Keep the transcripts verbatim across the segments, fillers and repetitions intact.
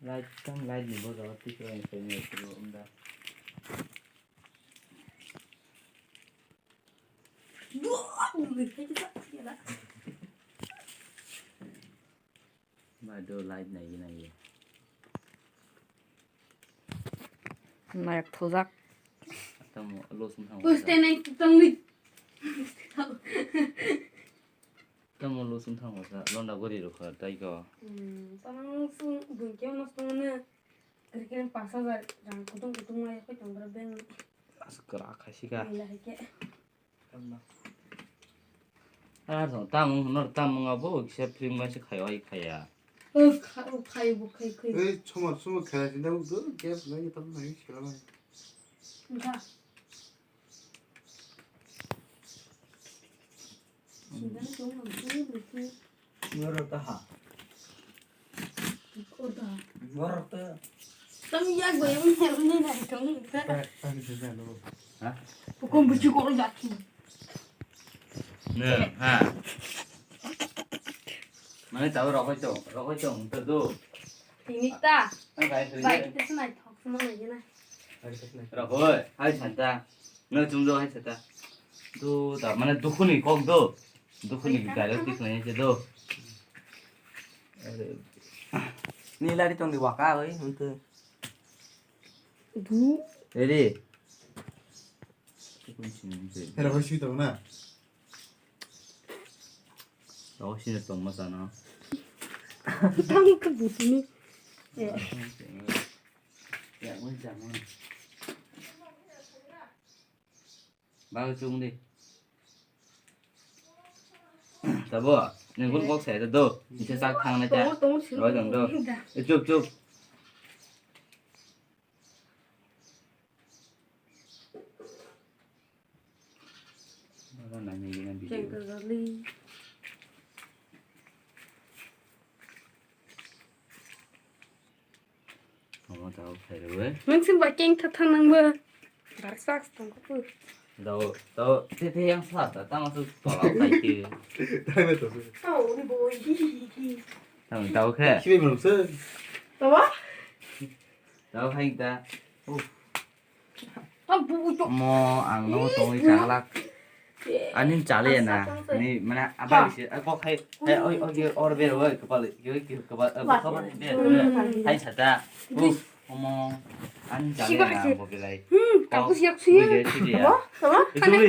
Light tam light ni boja o tikra ni sai ni tro umda. Bai do light nai nai. Nayak thojak. Tamo lo sum thang. Uste nai tong ni. Tamo lo sum thang wasa londa gori ro kha tai ko. Hmm, tamo sum bun ke mas tong na. Kri kri pas hajar rang kutung kutung mai ko tong bra beng. As kra kha si ka. Nila hai ke. Ar so tamung nor tamung abo kisa film ma se khai oi khaya. O kha-, o khai bo khai khai. Ei chomar chomar khai si da u do gap nai tam nai sila nai. Nga. Sida tong ang tu tu. Nor ta ha. Orda. Borok to. Tam yak bai uni uni na tong ta. Pek, pek, pek, pek, pek. Ha? Hukum bucu kok lagi. Ne, ha. Mane tau rokoi to, rokoi to, to do. Ini ta. Ang kai sri. Bai, kita senai thok semua lagi na. Rokoi, hai santa. No chum do hai santa. Do ta, mane dukhuni kok do. Dukhuni dialogue ti khna je do. Ni lari tong di waka oi, untuk. Du. Ready? Hera bai sui tong na. Tao sini tong ma sana. Tang ke butini. Ya, mun jangan. Bago chung di. Tabo, nang gun kok sai do. Nise sak thang na cha. Tongo, tongo, sini. Roi dong do. Da. Eh, chup, chup. Bago nang ni na video. Jeng kali. Omo tao khairwi. Nung sin ba keng tha tha nang ba. Dar sak tong ko. Tao, tao, te te yang sa ta, tang su tola kai ke. Dai me to su. Tao ni boy. Tao, tao khe. Sibe belum se. Tao ba? Tao hai ta. Uh. Mo ang no tongwi chaglak. Ani chale na. Ni mana abang si kok hai hai oi oi or ber oi kepal oi kepal kepal ber hai sata. Uf omo ani chale na bo belai. Hmm, kaku siak si. Apa? Apa? Itu ri.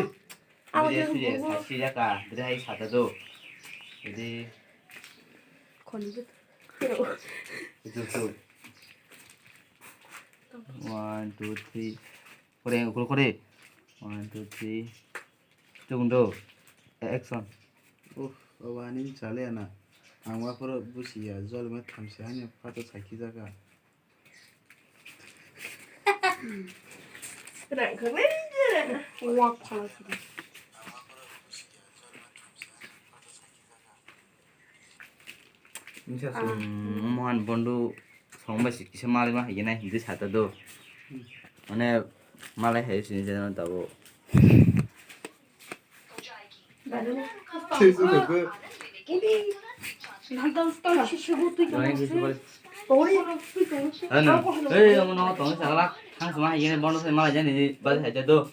Apa dia? Itu dia. Sasi ya ka. Beri hai sata tu. Jadi. Koni gitu. Itu tu. One, two, three. Kore, kore, kore. One, two, three. Chung do. Action. Uff, baba, ani chale na. Ang wa phoro busiya, jol me thamse hani phato sakhi jaga. Rang khanai je. Wa phala sidi. Mohan bondu song bai kisa malai ma hai nai hindi sata do. Mane malai hai sini jana tabo. Ano, ei, omo no tong saglak. Thang suma hai yene bondo sai malai jani ba hai jado.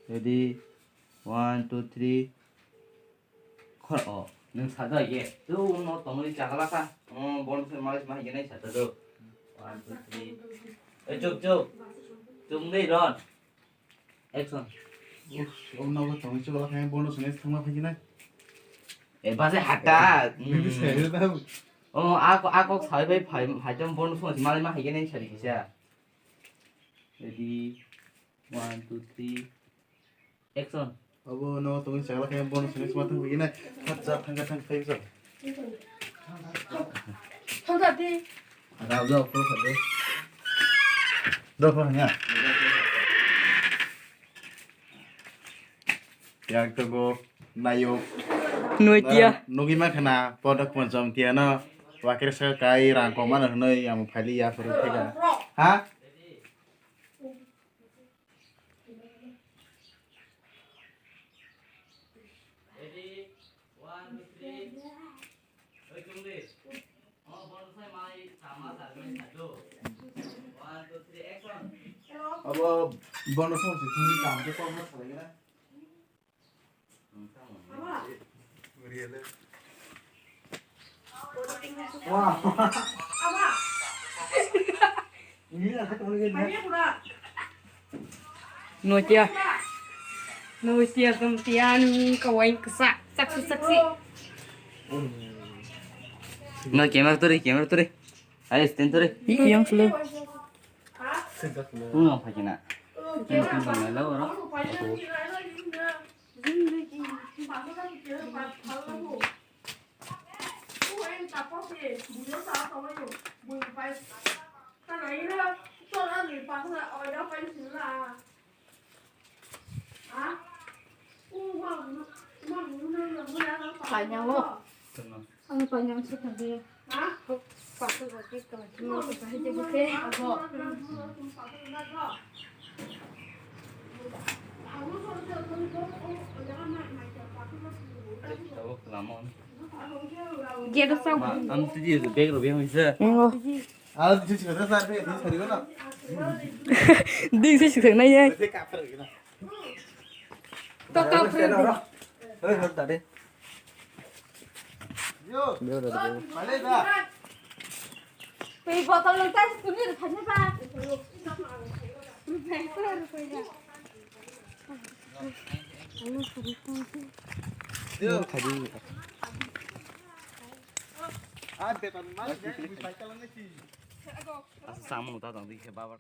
Ready, one, two, three. Khor o, nung sa da ye. Tu no tongwi chakala kha. Oh, bon se mai mai ye nai sa da do. One, two, three. Eh, chup, chup. Chup nei ron. Action. Uff, o nogo tongwi chakala kha, bon se nai thangma phai nai. Eh, ba se hata. Nini se da. Oh, a ko, a kok sai bai phai, phai tam bon se mai ma hai ye nai sa di kisa. Ready. One, two, three. Action. Abo no tongwi chakla khe bono sini sma thang bigina. Hat jat thang thang phai sa. Thang jat di. Rab jao phuru kha de. Do phuru hanya. Yak to go nayo. Nuitia. Nugi ma khana podak ponchom tia no. Wakir sa kai rang ko mana hnoi am phali ya phuru thega. Ha? Abo bono song se thungni kam khe kokno salai gana. Nokia. Nokia tong tian kawai kasa. Saksi, saksi. No, camera turi, camera turi. Ayo, stand turi. Yang selo. Tunggu apa kena? Yang tunggu mana lo orang? Panjang lo. Ang panjang sih tadi. Pakai pakai kalau cuma pakai aja gitu. Dia tuh sama. Am tadi itu bag lebih bisa. Enggak. Alam tu sih kata saya tu sih kata. Ding sih sih nanya. Kata kapal gitu. Toka pre. Hei, hei, tadi. Yo. Bale da. Tei botol nang tai suni rw thani ba. Yo. Tadi. Ah, betan mas, ya, bui cycle nang si. Asa samung ta tang di ke baba.